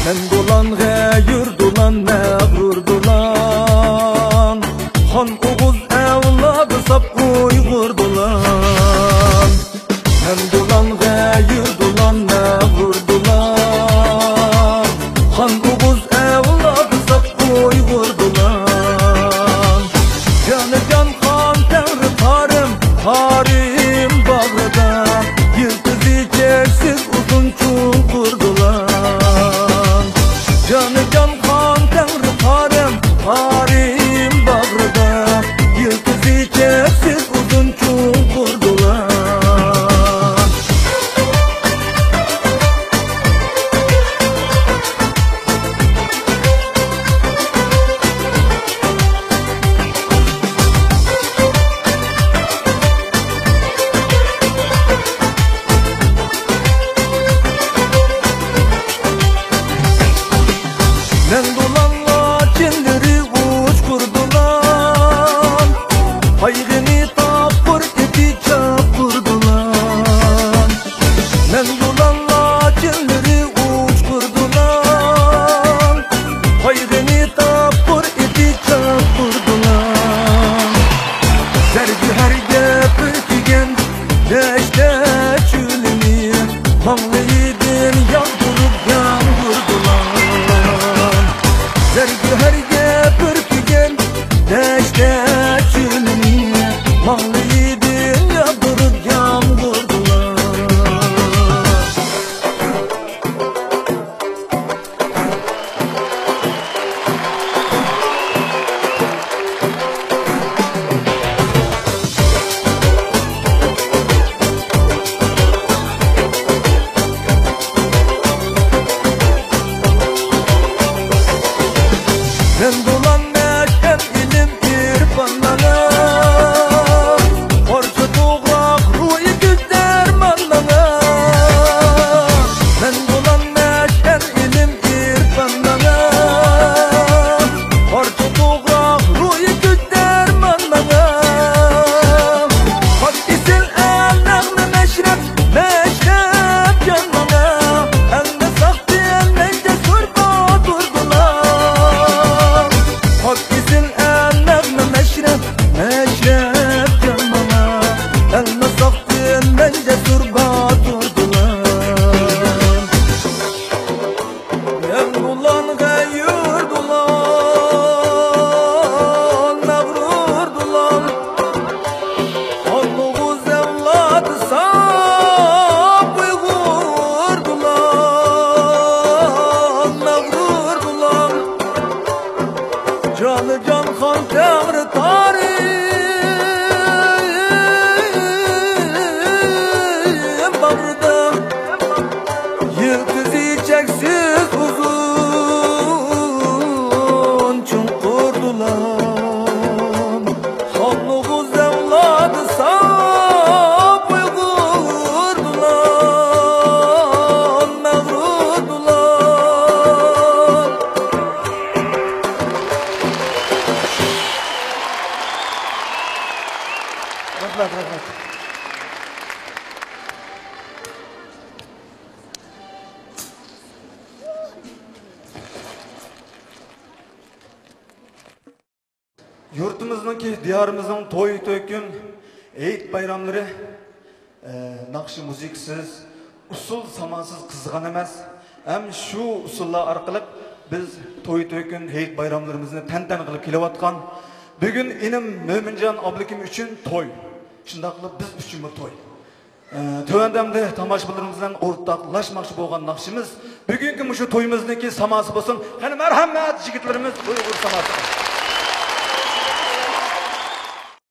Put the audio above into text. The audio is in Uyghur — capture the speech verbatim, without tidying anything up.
مەن دولان، غەيۇر دولان، مەغرۇر دولان، خان ئوغۇز ئەۋلادى ساپ ئۇيغۇر دولان. مەن دولان، غەيۇر دولان، مەغرۇر دولان، خان ئوغۇز ئەۋلادى ساپ ئۇيغۇر دولان. جانى جان خان تەڭرى تارىم، تارىم باغرىدا، يىلتىزى چەكسىز ئۇزۇن چوڭقۇر دولان. جانى جان خان تەڭرى تارىم، تارىم باغرىدا، يىلتىزى چەكسىز ئۇزۇن چوڭقۇر دولان. مەن دولانلار چىللىرى ئۇچقۇر دولان، قايغىنى تاپقۇر ئېتى چاپقۇر دولان. مەن دولانلار چىللىرى ئۇچقۇر دولان، قايغىنى تاپقۇر ئېتى چاپقۇر دولان. زەرگۆھەرگە پۈركىگەن دەشتە چۆلىنى، ماڭلىيىدىن ياغدۇرۇپ يامغۇر دولان. زەرگۆھەرگە پۈركىگەن دەشتە چۆلىنى، ماڭلىيىدىن ياغدۇرۇپ يامغۇر دولان. مەن بولام مەشئەل ئىلىم ئېرپانلىرىڭ، قارشى توغراق روھىي كۈچ دەرمانلىرىڭ. مەن بولام مەشئەل ئىلىم ئېرپانلىرىڭ، قارشى توغراق روھىي كۈچ دەرمانلىرىڭ. پاك ئېسىل ئەل نەغمە مەشرەپ، مەشرەپ جانلىرىڭ، ئەلنى ساقتىن مەن جەسۇر باتۇر دولان. پاك ئېسىل ئەل نەغمە مەشرەپ، مەشرەپ جانلىرىڭ، ئەلنى ساقتىن مەن جەسۇر باتۇر دولان. مەن دولان، غەيۇر دولان، مەغرۇر دولان، خان ئوغۇز ئەۋلادى ساپ ئۇيغۇر دولان، مەغرۇر دولان. جانى جان خان تەڭرى تارىم باغرىدا، يىلتىزى چەكسىز ئۇزۇن چوڭقۇر دولان. خان ئوغۇز ئەۋلادى ساپ ئۇيغۇر دولان، مەغرۇر دولان. رەھمەت، رەھمەت. يۇرتىمىزنىڭكى، دىيارىمىزنىڭ توي تۆكۈن، ھېيت بايراملىرى، ئە، ناخشا مۇزىكىسىز، ئۇسسۇل ساماسىز قىزىغان ئەمەس. ھەم شۇ ئۇسسۇللار ئارقىلىق بىز توي تۆكۈن، ھېيت بايراملىرىمىزنى تەنتەنە قىلىپ كېلىۋاتقان. بۈگۈن ئىنىم مۆمىنجان ئابلىكىم ئۈچۈن توي. شۇنداقلا بىز ئۈچۈنمۇ توي. ئە، تۆۋەندە ئەمدى تاماشىبىنلىرىمىز بىلەن ئورتاقلاشماقچى بولغان ناخشىمىز، بۈگۈنكى مۇشۇ تويىمىزنىڭكى ساماسى بولسۇن. قېنى، مەرھەمەت، يىگىتلىرىمىز، ئۇيغۇر ساماسى.